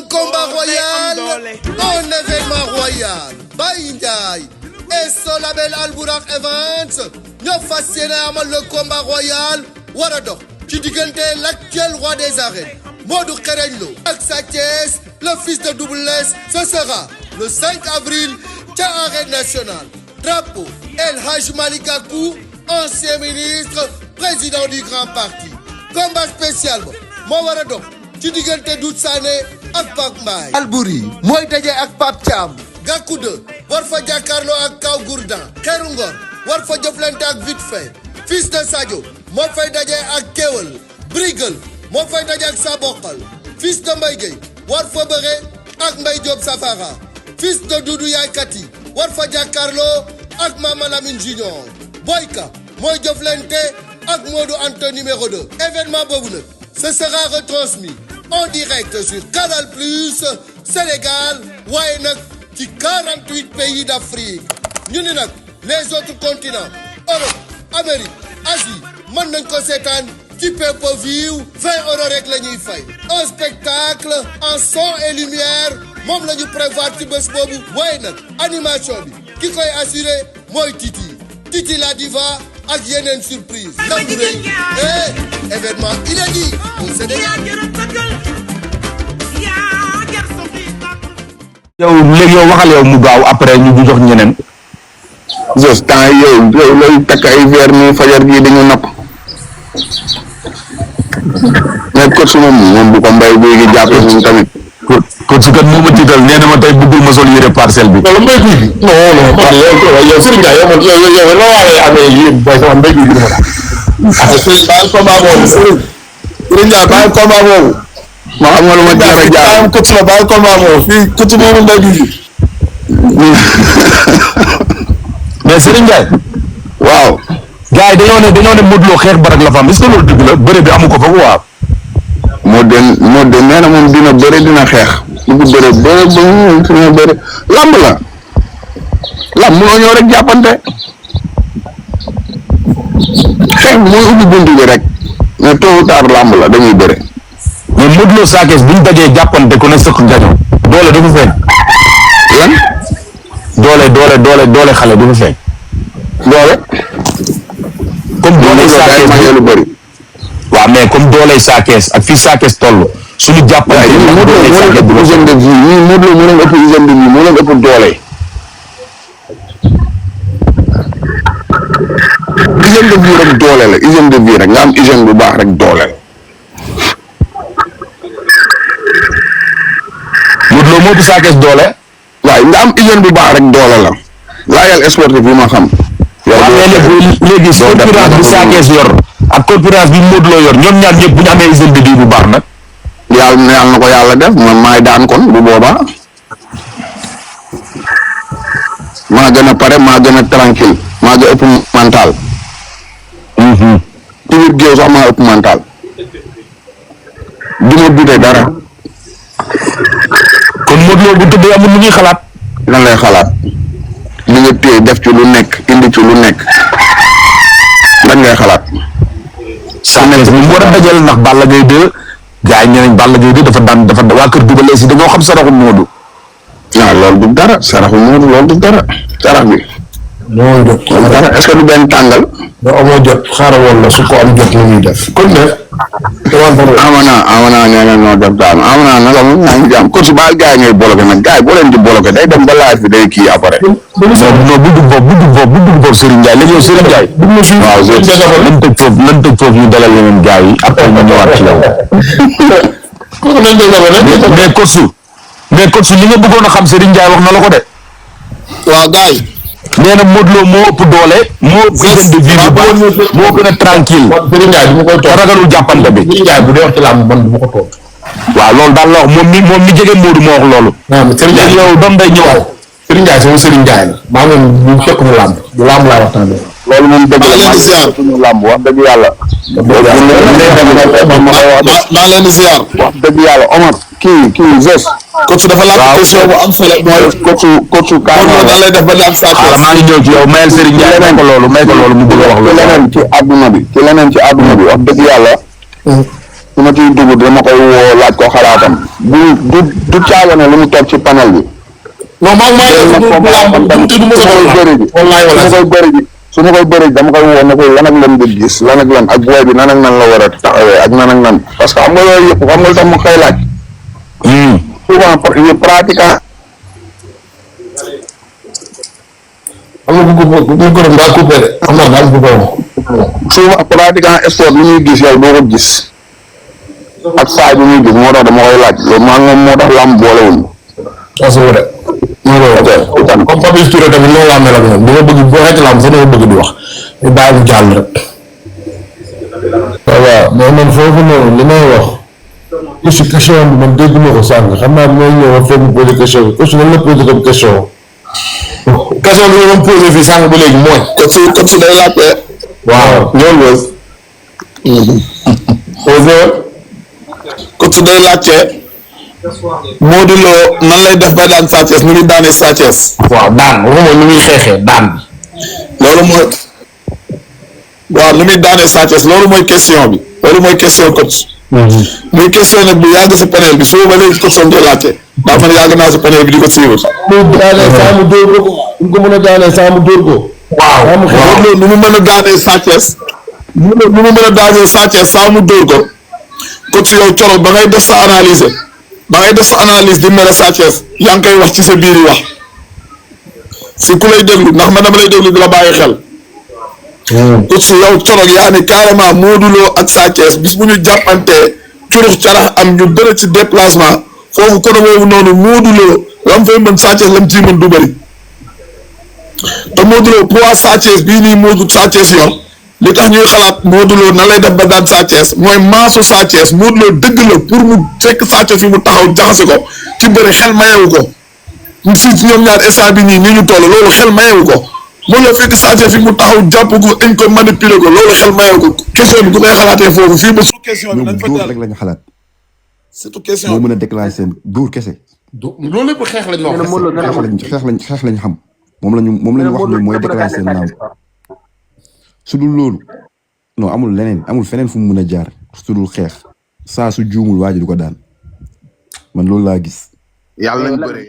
Un combat royal, un événement royal. Baye Ndiaye et son label Albourakh Events ñoo fas yéene amal le combat royal war a dox ci diggante l'actuel roi des arènes Modou Xarañ Lo ak Sa Thiès le fils de Double Less. Ce sera le 5 avril ca Arène Nationale. Drapeau El Hadj Malick Gakou, ancien ministre, président du Grand Parti. Combat spécial ba moo war a dox ci diggante Doudou Sané ak Pape Mbaye. Albouri mooy daje ak Pape Thiam. Gakou 2 war fa jàkkaarloo ak Kaw Gourdin. Xeeru Ngor war fa jëflante ak Vite Fait. Fils de Sadio moo fay daje ak Kéwel. Brigal moo fay daje ak Sabokal. Fils de Mbaye Gueye war fa bëre ak Mbaye Diop Safara. Fils de Doudou Yaye Kati war fa jàkkaarloo ak Mama Lamine Junior. Boyka mooy jëflante ak Modou Anta numéro 2. Événement boobu nag ce sera retransmis en direct sur Canal Plus Sénégal waaye nag ci 48 pays d'Afrique. ñu ni nag les autres continents Europe Amérique Asie mën nañ ko seetaan ci pay-per-view 20 € rek la ñuy fay. Un spectacle en son et lumière moom la ñu prévoir ci bés boobu waaye nag animation bi ki koy assuré mooy Titi la diva ak yeneen surprise. ndax du rëy événement inédit au Sénégal. yow léegi yow waxal yow mu gaaw après ñu jox ñeneen. Jos temps yow lay takk ay verre ni fajar gi dañu napp mais coach moom bu ko mbay bi gi jàppee moom tamit coach kat moo ma tiital nee na ma tey bëggul ma sol yére parcelle bi. wala mbay bi non man yow Serigne Ndiaye yow loo waxee amee yéen boy sama mbay bi dina ma Serigne baal combat boobu Serigne Ndiaye baal combat boobu ma xam nga lu ma jaar a jaar coach la baal combat boobu fii coach moom mbay bi mais Serigne Ndiaye. waaw. gars yi dañoo ne Modou Lo xeex barak la fa am est-ce que loolu dëgg la bëre bi amu ko fa quoi. moo de nee na moom dina bëre dina xeex lu ko bëre ba bëre lamb la munoo ñëw rek jàppante xeex mooy ubbi buntu bi rek mais tôt ou tard lamb la dañuy bëre. mais Modou Lo Sa Thiès bu ñu dajee jàppante ku ne sëq gaño doole du fa feeñ. lan. doole xale du fa feeñ. doole. comme doole Sa Thiès lu bëri. waaw mais comme doole Sa Thiès ak fii Sa Thiès toll suñu jàppante moo leen ëpp hygiène de vie ñii Modou Lo moo leen ëpp hygiène de vie moo leen ëpp doole. hygiène de vie rek doole la hygiène de vie rek nga am hygiène bu baax rek doole la. Modou Lo moo ëpp Sa Thiès doole. waaye nga am hygiène bu baax rek doole la laajal sportif yi ma xam. waaw mais léegi concurrence bi Sa Thiès yor ak concurrence bi Modou Lo yor ñoom ñaar ñëpp bu ñu amee hygiène de vie bu baax nag. yàlla na ko yàlla def man maay daan kon bu boobaa maa gën a pare maa gën a tranquille maa gën a ëpp mental. ci biir géew sax maa ëpp mental du ma dute dara. kon Modou Lo bu tëddee amul lu ñuy xalaat. lan lay xalaat li nga téye def ci lu nekk indi ci lu nekk lan ngay xalaat. Sa Thiès mu war a dajal ndax Balla Gaye 2 gars yi ñeneen Balla Gaye 2 dafa waa kër Double Less dañoo xam saraxu Modou. waaw loolu du dara saraxu Modou loolu du dara sarax bi. moo jot dara est-ce que du benn tàngal. da amoo jot xaaral woon la su ko am jot la ñuy def kon nag. amana nee na noo def daal amana naka moom yaa ngi jàmm coach baal gars yi ngay bloqué nag gars yi boo leen di bloqué day dem ba laaj bi day kii après. non bu dugg foofu Serigne Ndiaye léegi yow Serigne Ndiaye. waaw lan tëj foofu ñu dalal yeneen gars yi après ñu ñëwaat ci yow. mais coach li nga bëggoon a xam Serigne Ndiaye wax na la ko de. waaw gars yi. nee na Modou Lo moo ëpp doole. moo ëpp hygiène de vie bu baax moo gën a tranquille. Serigne Ndiaye du ma koy toog ragalul jàppante bi. Serigne Ndiaye bu dee wax ci làmb man du ma ko toog. waaw loolu daal la wax moom mi jege Modou moo wax loolu. waaw mais Serigne Ndiaye yow doom day ñëwaat. Serigne Ndiaye sama Serigne Ndiaye la maa moom bu fekk mu làmb bu làmb laa waxtaanee. loolu moom dëgg la maa ngi ziar suñu làmb wax dëgg yàlla. maa leen di ziar. wax dëgg yàlla Omar. kii Zos. coach dafa laaj question bu am solo mooy coach Kaana lan lay def ba am Sa Thiès. maa ngi ñëw ci yow mayel Serigne Ndiaye may ko loolu mu bëgg a wax loolu. ci leneen ci àdduna bi wax dëgg yàlla. su ma ciy dugg dama koy woo laaj ko xalaatam du caagane lu mu toog ci panel bi. non maa ngi su ma koy bëri dama koy woo ne ko lan ak lan nga gis lan ak lan ak booy bi nan ak nan la war a taxawee ak nan ak nan parce que xam nga yooyu yëpp xam nga tax ma koy laaj. souvent pratiquant. am na bu ko doon daa coupé de am na daal bu ko souvent pratiquant sport li ñuy gis yow doo ko gis ak saa bi ñuy gis moo tax dama koy laaj loolu maa ngi moo tax lamb boolewuñ. assuré. comme Papis Touré tamit noonu laa mel ak moom dama bëgg boo xeeti lamb sax dama bëgg di wax ñu bàyyi mu jàll rek. waaw mais man foofu noonu li may wax aussi question bi man dégg ma ko sànq xam naa mooy ñëw a fekk posé question bi aussi lan la posé comme question. question bi nga doon posé fii sànq ba léegi mooy. coach day laajte. waaw ñoom Wes. coach day laajte. Modou Lo nan lay def ba daan Sa Thiès nu muy daanee Sa Thiès. waaw daan waxuma nu muy xeexee daan. loolu mooy. waaw nu muy daanee Sa Thiès loolu mooy question bi loolu mooy question coach. muy question nag bu yàgg si panel bi suba ba léegi coach am koy laajte daa man yàgg naa si panel bi di ko suivre. mu daanee saa mu dóor ko mu ko mën a daanee saa mu dóor ko. waaw nu mu mën a daanee Sa Thiès. nu mu mën a daanee Sa Thiès saa mu dóor ko coach yow coro ba ngay def sa analyse di mel Sa Thiès yaa ngi koy wax ci sa biir yi wax si ku lay déglu ndax man dama lay déglu di la bàyyi xel. coach yow coro yaa ne carrément Modou Lo ak Sa Thiès bis bu ñu jàppantee curux carax am ñu bëre ci déplacement foofu côté boobu noonu Modou Lo lam fay mën Sa Thiès lam ciy mën du bëri te Modou Lo poids Sa Thiès bii nii Modou Sa Thiès yor li tax ñuy xalaat Modou Lo nan lay def ba daan Sa Thiès mooy maasu Sa Thiès Modou Lo dëgg la pour mu fekk Sa Thiès fi mu taxaw jaxase ko ci bëri xel mayewu ko si ñoom ñaar instant bi nii ñu toll loolu xel mayewu ko Modou Lo fekk Sa Thiès fi mu taxaw jàpp ko dañ ko manipuler ko loolu xel mayewu ko question bi bu koy xalaatee foofu fii ba su question bi nañ fa dóor rek lañu xalaat. surtout question moo mën a déclencher seen dóor kese. loolu lépp xeex lañ wax. xeex lañ xam moom lañu wax ni mooy déclencher seen naam. su dul loolu non amul leneen amul feneen fu mu mën a jaar su dul xeex saa su juumul waa ji du ko daan man loolu laa gis. yàlla nañ bëre